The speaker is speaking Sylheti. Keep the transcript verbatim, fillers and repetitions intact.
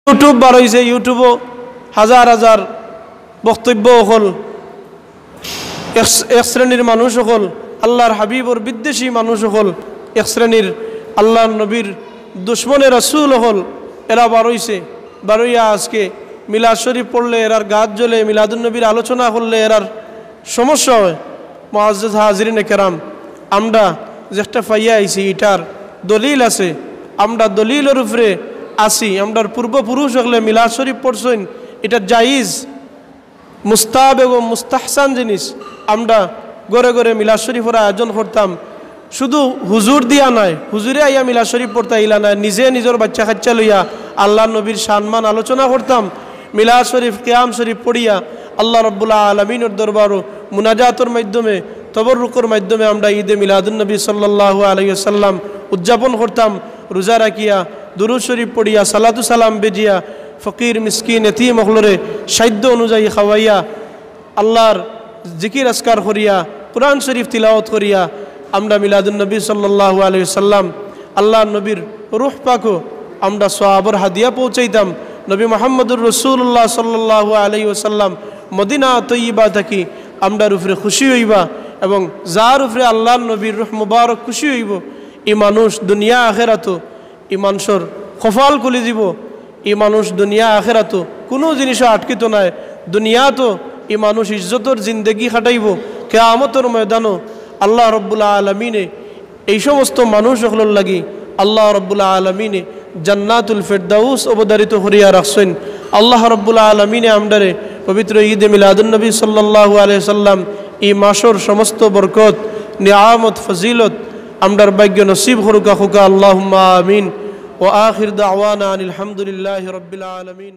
YouTube বার অইছে, YouTube-ও হাজার হাজার বক্তব্য অকল, এক, এক শ্রেণীর মানুষ অকল, আল্লাহর হাবিবর বিদ্বেষী মানুষ অকল, এক শ্রেণীর আল্লাহর নবীর দুশমনে রাসূল অকল, এরা বার অইছে। বার অইয়া আজকে মিলাদ শরীফ পড়লে এরার গাত জ্বলে, মিলাদুন নবীর আলোচনা করলে এরার সমস্যা হয়। মুআজ্জাজ হাজিরিনে কেরাম, আমরা যেটা পাইয়া আইছি, ইটার দলিল আছে, আমরা দলিলর উপরে আছি। আমরার পূর্বপুরুষ অকলে মিলাদ শরীফ পড়ছইন, ইটা জায়েজ, মুস্তাহাব এবং মুস্তাহসান জিনিস। আমরা ঘরে ঘরে মিলাদ শরীফর আয়োজন করতাম, শুধু হুজুর দিয়া নায়, হুজুরে আইয়া মিলাদ শরীফ পড়তা ইলা নায়, নিজে নিজর বাচ্চা কাচ্চা লইয়া আল্লাহর নবীর শানমান আলোচনা করতাম। মিলাদ শরীফ, কিয়াম শরীফ পড়িয়া আল্লাহ রাব্বুল আলামিনর দরবারো মুনাজাতর মাধ্যমে, তবররুকর মাধ্যমে আমরা ঈদে মিলাদুন নবী সাল্লাল্লাহু আলাইহি ওয়াসাল্লাম উদযাপন করতাম। রোজা রাখিয়া, দুরূদ শরীফ পড়িয়া, সালাতু সালাম বেজিয়া, ফকির, মিসকিন, এতিম অকলরে সাধ্য অনুযায়ী খাওয়াইয়া, আল্লাহর জিকির আজকার করিয়া, কোরআন শরীফ তিলাওয়াত করিয়া আমরা মিলাদুন নবী সাল্লাল্লাহু আলাইহি ওয়াসাল্লাম, আল্লাহর নবীর রূহ পাকো আমরা সওয়াবর হাদিয়া পৌঁছাইতাম। নবী মুহাম্মদুর রাসূলুল্লাহ সাল্লাল্লাহু আলাইহি ওয়াসাল্লাম মদিনা তৈয়বা থাকি আমরার উপরে খুশি অইবা, এবং যার উপরে আল্লাহর নবীর রূহ মুবারক খুশি অইবো, ই মানুষ দুনিয়া আখেরাতো ই মানষর কপাল খুলি দিবো। ই মানুষ দুনিয়া আখেরাতো কুনু জিনিসো আটকিতো নায়। দুনিয়াতো ই মানুষ ইজ্জতর জিন্দেগি কাটাইবো, কিয়ামতর ময়দানো আল্লাহ রাব্বুল আলামিনে এই সমস্ত মানুষ অকলর লাগি আল্লাহ রাব্বুল আলামিনে জান্নাতুল ফেরদাউস অবধারিত করিয়া রাখছইন। আল্লাহ রাব্বুল আলামিনে আমরারে পবিত্র ঈদে মিলাদুন নবী সাল্লাল্লাহু আলাইহি ওয়াসাল্লাম ই মাসর সমস্ত বরকত, নিয়ামত, ফজিলত আমরার ভাগ্যো নসিব করুকা, কউকা আল্লাহুম্মা আমিন। ওয়া আখির দাওয়ানা আনিল হামদুলিল্লাহি রাব্বিল আলামিন।